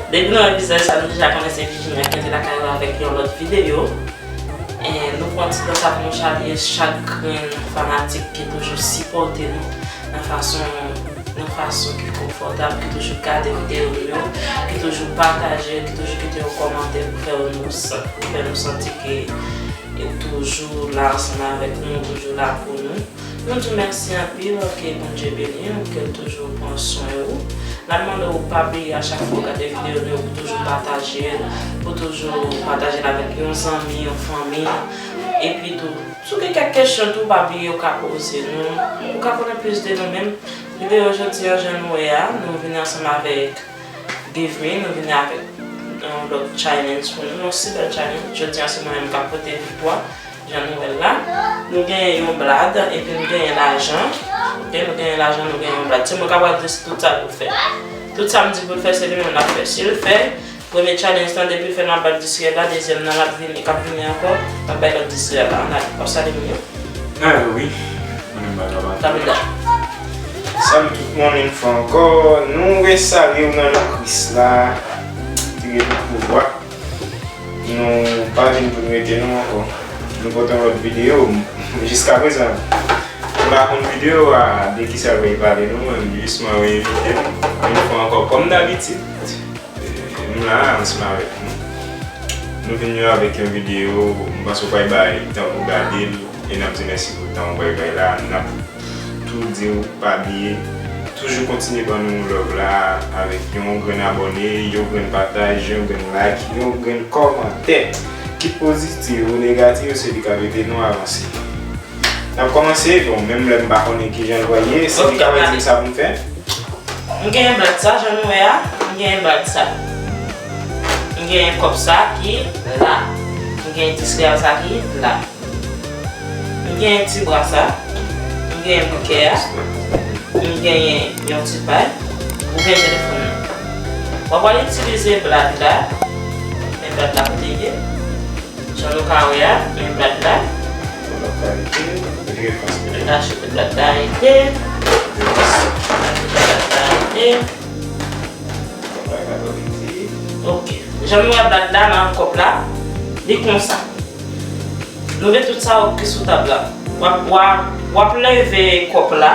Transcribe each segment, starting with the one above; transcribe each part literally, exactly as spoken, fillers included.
Depi nou wè vizaj sa, nou deja konnen se Virginia ki antre lakay ou avèk yon lòt videyo. E nou pran ti tan sa pou nou salye chak grenn fanatik ki toujou sipòte nou nan fason, nan fason ki konfòtab, ki toujou gade videyo nou yo, ki toujou pataje, ki toujou kite yon kòmantè pou fè nou san-, pou fè nou santi ke ou toujou la ansanm avèk nou, ou toujou la pou nou. Nou di w mèsi anpil, ke Bondye beni w, ke l toujou pran swen ou. N ap mande w pa bliye a chak fwa w gade videyo nou yo pou toujou pataje l, pou toujou pataje l avèk yon zanmi, yon fanmi. Epi tou, si w gen kèk kesyon tou, pa bliye w ka poze nou. Ou ka konnen plis de nou menm. Videyo jodi a, jan nou wè a, nou vini ansanm avèk Devry, nou vini avèk yon lòt challenge pou nou, yon si bèl challenge. Jodi a, se mwen menm k ap pote viktwa. Jan nou wè l la, nou genyen yon blad, epi nou genyen lajan. Ok, nou genyen lajan, nou genyen yon blad. Se mwen k ap di tout sa pou l fè. Tout sa m di pou l fè, se li menm l ap fè. Si l fè premye challenge lan, depi l fè, n ap ba l dis rèl la, dezyèm nan l ap vini, k ap vini ankò, n ap bay lòt dis rèl la. Ann ale, w ap salye moun yo? Ah, wi. Mwen menm, bagay la. Kamila. Salut tout moun, yon fwa ankò. Nou resalye w nan non Kris la, ki gen tout pouvwa. Nou pa vin pou n rete non ankò. Nou pote yon lòt videyo. Jiskaprezan, m pa konn videyo a de kisa l pral pale non, mwen jis mwen reinvite m yon fwa ankò kòm dabitid. E, m la ansanm avèk nou. Nou vin yo avèk yon videyo, m panse w pral bay tan pou gade l, e n ap di mèsi pou tan w pral bay la. N ap tou di w pa bliye, toujou kontinye ban nou love la avèk yon grenn abòne, yon grenn pataj, yon grenn like, yon grenn kòmantè. Kit pozitif ou negatif, se li k ap ede nou avanse. N ap kòmanse, bon, menm lè m pa konnen kijan l pral ye, se li k ap di m sa pou m fè. M genyen blad sa, jan nou wè a, m genyen blad sa. M genyen kòb sa ki la. M genyen dis rèl sa ki la. M genyen ti bra sa. M genyen bouke a. M genyen yon ti pay. Ou genyen telefòn nan. W ap pral itilize blad la. Men blad la kote l ye. Jan nou ka wè a, men blad la. Blad la rete, vire fas. Blad la chute, blad la rete. Blad la rete. Ok. Jan nou wè blad la nan kòb la, li konsa. Nou met tout sa ki sou tab la. W ap, w ap, w ap leve kòb la.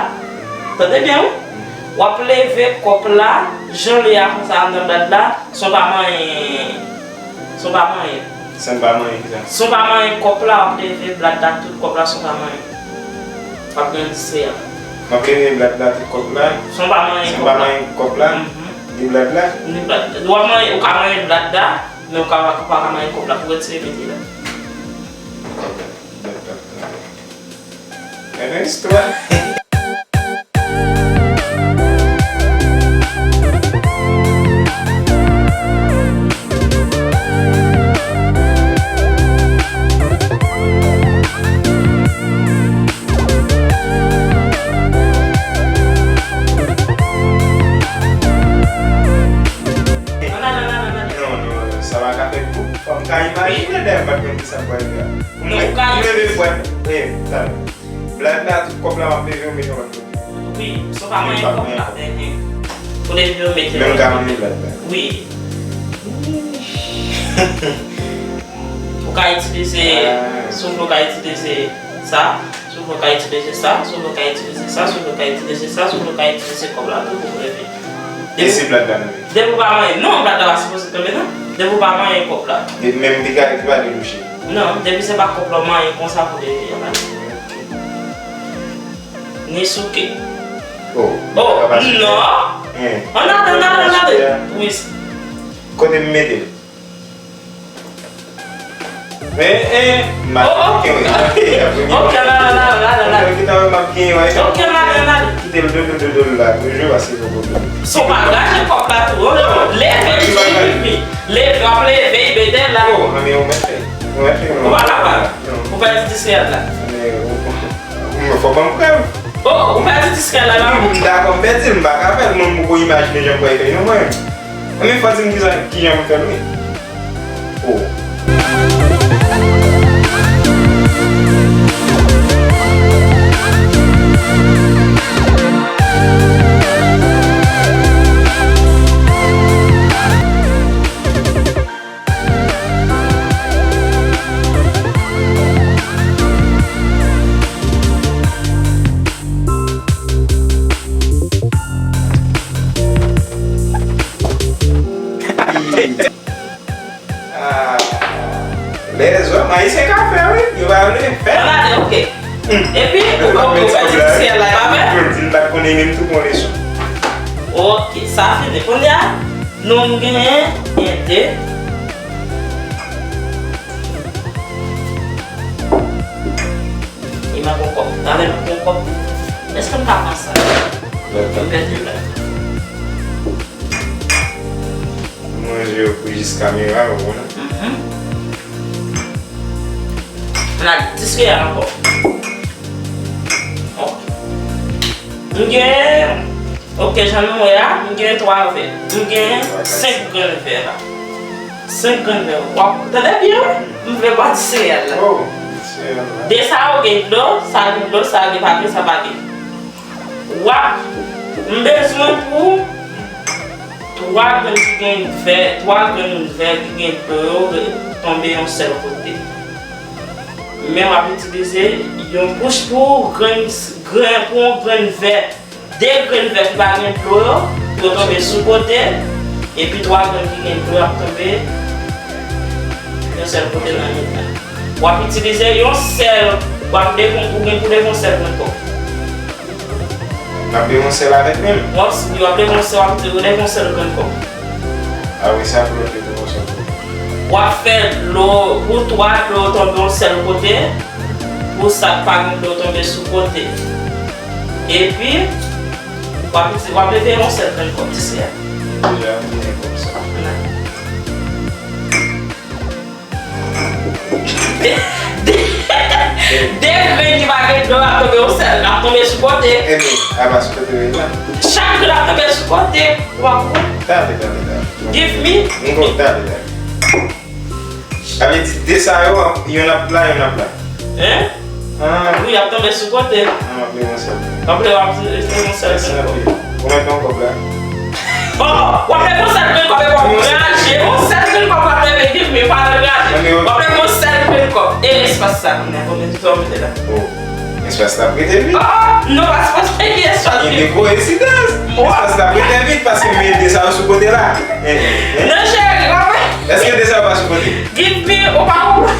Tande byen, wi. W ap leve kòb la, jan li a konsa anndan blad la, san w pa manyen. San w pa manyen. San w pa manyen, kisa? San w pa manyen kòb la, w ap leve blad la, tout kòb la, san w pa manyen. W ap gen dis rèl. M ap leve blad la, tout kòb la. San w pa manyen kòb la. San w pa manyen kòb la, mhm, ni blad la. Ni blad la. W ap manyen, ou ka manyen blad la, men ou ka, ou pa ka manyen kòb la. Pou retire, mete la. Blad la. Bèl istwa. Non, non, sa pa ka fèt tou. Fò m ka imajine lè m pa t konn kisa m pral fè. Non, ou ka itilize. Blad la, tout kòb la, m ap leve, ou mete yon lòt kote. Wi, si w pa manyen kòb la. Ou leve, ou mete yon lòt kote. Menm ka manyen blad la. Wi. Ou ka itilize, si w vle, ou ka itilize sa, si w vle, ou ka itilize sa, si w vle, ou ka itilize sa, si w vle, ou ka itilize sa, si w vle, ou ka itilize kòb la tou pou w leve. E si blad la nan men? Depi w pa manyen, non, blad la pa sipoze tonbe, non. Depi w pa manyen kòb la. Depi menm piga ki pa debouche. Non, depi se pa kòb la w manyen konsa pou leve a la. Ni souke. Oh, oh, non. Ann ale, ann ale, ann ale. Wi. Kote m mete l? Men, eh, m ap gen, wi. Ok, ann ale, ann ale, ann ale, ann ale. Ou gentan wè m ap gen, wi. Ok, ann ale, ann ale. Kite l dodo, dodo, dodo la. Toujou pase dodo, dodo. Son bagaj kòb la tou. Leve, leve, leve, w ap leve, mete la. Oh, men ou mèt fè. Ou mèt fè. Ou pa kapab. Ou pèdi dis rèl la. Men, ou, ou, fò ban m prèv. Oh, ou pèdi dis rèl la, non? M dakò, m pèdi l, m pa ka fè l, mwen m poko imajine jan m pral fè, non, mwen. Men fò di m kijan, kijan m fè l, wi. Oh. Ah, lèzòm, Ayisyen ka fè, wi. Yo pa vle fè. Ann ale, oke. Epi, ou pa, ou pa di siyèl la, pa vre? Di l pa t konnen menm tou bon leson. Oke, sa fini. Kounye a, nou genyen ente. E m ap pran kòb. Talè m ap pran kòb. Èske m ka pran sa? M pèdi la. Manje yo pou jis kamera, ou konnen. Mhm. N a dis reyèl ankò. Ok. M gen, ok, jan nou wè a, m gen twa vè. M gen senk grenn vè la. Senk grenn vè. W ap tande byen, wi. M vle bati seyèl la. Oh, seyèl la. De sa yo gen dlo, sa gen dlo, sa gen papye, sa pa gen. W ap, m bezwen pou twa grenn ki gen vè, twa grenn vè ki gen dlo yo tonbe yon sèl kote. Men w ap itilize yon kouch pou grenn, grenn, pou yon grenn vè, de grenn vè ki pa gen dlo yo, yo tonbe sou kote, epi twa grenn ki gen dlo ap tonbe yon sèl kote nan mitan. W ap itilize yon sèl, w ap leve, ou gen pou leve yon sèl grenn kòb. M ap leve yon sèl avèk menm. W ap, w ap leve yon sèl, w ap leve yon sèl grenn kòb. Apre sa, pou lòt yo tou konsa. W ap fè dlo, pou twa dlo tonbe yon sèl kote, pou sa k pa gen dlo tonbe sou kote. Epi, w ap, w ap leve yon sèl grenn kòb, ti sè a. Deja, m gen kòb sa. De, de, de grenn ki pa gen dlo ap tonbe yon sèl, ap tonbe sou kote. Ebyen, apa sou kote yo ye la. Chak grenn ap tonbe sou kote. Ou pa konprann? Talè, talè, talè. Give me. M konn talè, talè. Sa vle di de sa yo, yonn ap la, yonn ap la. Hein? Ah. Wi, ap tonbe sou kote. Ah, m ap leve yon sèl. W ap leve, w ap leve yon sèl grenn kòb. Ou mèt yon kòb la. Oh, w ap leve yon sèl grenn kòb epi w ap graje. Yon sèl grenn kòb w ap leve, give me, pa nan graje. W ap leve yon sèl grenn kòb. E espas sa, kounye a, konbyen ti twa w mete la? Oh, espas la prete vit. Oh, non, pa sipoze gen espas vit. Gen de koyinsidans. Espas la prete vit paske m mete sa yo sou kote la. Eh, eh. Non, cheri, w ap. Èske de sa yo pa sou kote? Give me, ou pa konprann.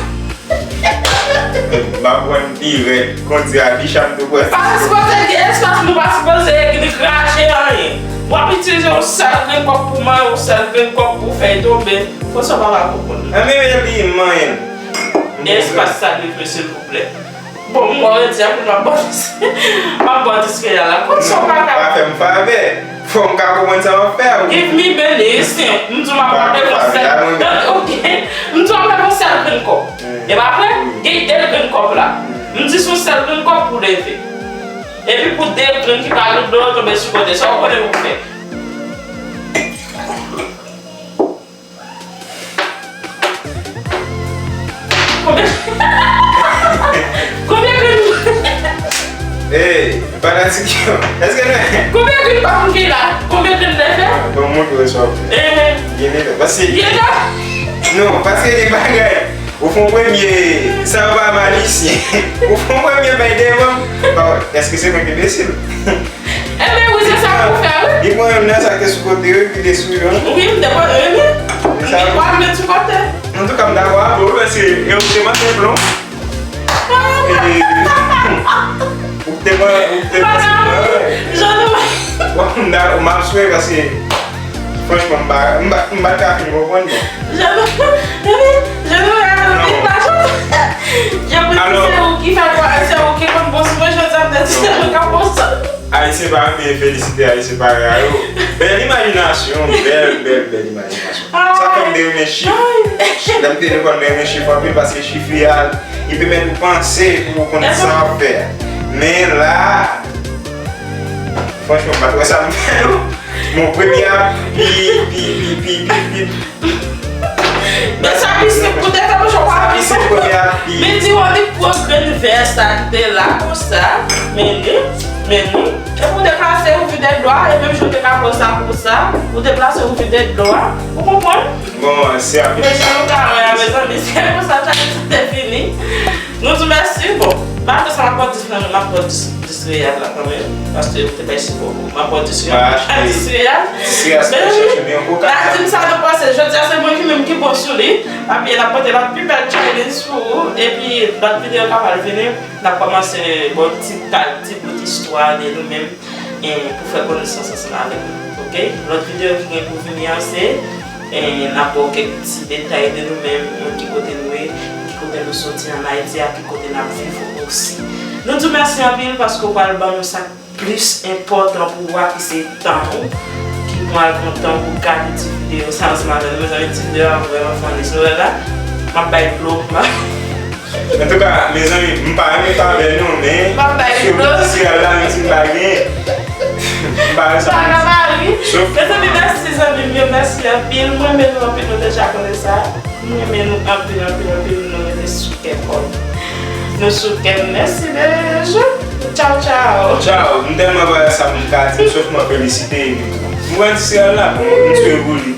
M ap pran pi rèd, kondi a Bicha m tou pran. Pa sipoze gen espas, nou pa sipoze gen graje anyen. W ap itilize yon sèl grenn kòb pou manje, yon sèl grenn kòb pou fè l tonbe. Fò sa w pa ka konprann. Anben, men li manyen. Espas sa li vle, silvouplè. Bon, m wè w redi a, pou m ap bò dis, m ap bò dis reyèl la. Konn sa w pa ka. Pa fè m favè. Fò m ka konprann sa w ap fè a, wi. Give me money, e senp. M di w m ap leve yon sèl. Tande, ok. M di w m ap leve yon sèl grenn kòb. Epi apre, gen de grenn kòb la. M di se yon sèl grenn kòb pou leve. Epi pou de grenn ki pa gen dlo yo tonbe sou kote. Sa w konnen pou w fè. Konbyen, konbyen grenn? Ey, fanatik yo. Èske nou. Konbyen grenn kòb m gen la? Konbyen grenn leve? Bon, m montre w sa w fè. Ehe. Gen leve. Paske. Gen leve. Non, paske gen bagay. Ou fè yon premye, sa yo pa malisyen. Ou fè yon premye bay devan. Bon, èske se mwen ki enbesil? Ebyen, wi, se sa pou fè, wi. Li pran youn nan sa k te sou kote yo, epi li sou youn. Wi, m te pran youn, wi. M te pran met sou kote. Antouka, m dakò avè w, paske e ou te manke plon. E, ou te man-, ou te manke plon. Jan nou. Bon, m dakò, m ap swè, paske Franchman, m pa, m pa, m pa t ka fin konprann, non. Jan nou, jan nou, jan nou wè a, nou vin pa jan. Jan pou di se ou ki fè kwa, se ou ki konn bon sou mwen, jodi a, m te di se mwen k ap bon sou. Ayisyen pa renmen felisite Ayisyen parèy a yo. Bèl imajinasyon, bèl, bèl, bèl imajinasyon. Sa fè m te renmen chif. Lè m te lekòl, m renmen chif anpil paske chif yo, li pèmèt ou panse pou ou konn sa w ap fè a. Men la, franchman, m pa t wè sa m fè, non. Bon, premye a, pi, pi, pi, pi, pi, pi. Men sa pi senp, poutèt sa, mwen, sa pi senp, premye a, pi. Men di w, li pran grenn vè sa ki te la, konsa. Men li, men li. Epi ou deplase, ou vide dlo a, e menm jan w te ka pran sa pou sa, ou deplase, ou vide dlo a. Ou konprann? Bon, se api. Men jan nou ka wè a, mezanmi, se konsa, sa te fini. Nou di w mèsi. Bon, m pa konn sa m ap pran dis nan men, m ap pran dis, dis reyal la kanmenm, paske m te bay sipò pou m ap pran dis reyal. M pa achte dis reyal. Dis reyal, se te chèche men yon koka. N a di m sa nou panse. Jodi a se mwen ki menm ki bon sou li. Papi, n ap pote lòt pi bèl challenge pou ou. Epi lòt videyo k ap al vini, n ap kòmanse bon ti tag, ti bout istwa de nou menm, e, pou fè konesans ansanm avèk nou. Oke? Lòt videyo ki gen pou vini an se, e, n ap ba w kèk ti detay de nou menm, e, ki kote nou ye, ki kote nou soti ann Ayiti a, ki kote n ap viv osi. Nou di w mèsi anpil paske w pral ban nou sa k plis enpòtan pou ou a ki se tan ou, ki pran l pran tan pou gade ti videyo sa ansanm avè nou. Mezanmi, ti videyo a vrèman funny. Si nou wè la, m ap bay dlo. Antouka, mezanmi, m pa renmen favè non, men m ap bay dlo. Sou sirèl la, menm si m pa genyen, m pa renmen sa. Sa ka mari. Mezanmi, mèsi zanmi m yo, mèsi anpil. Mwen renmen nou anpil, nou deja konnen sa. Mwen renmen nou anpil, anpil, anpil. Nou rete sou kè kò. Nou sou kè. Mèsi, bèl jou. Tchaw, tchaw. Tchaw. M tèlman pa wè sa pou m ka di, sòf mwen felisite epi tou. M wè ti sirèl la, m swe pou li.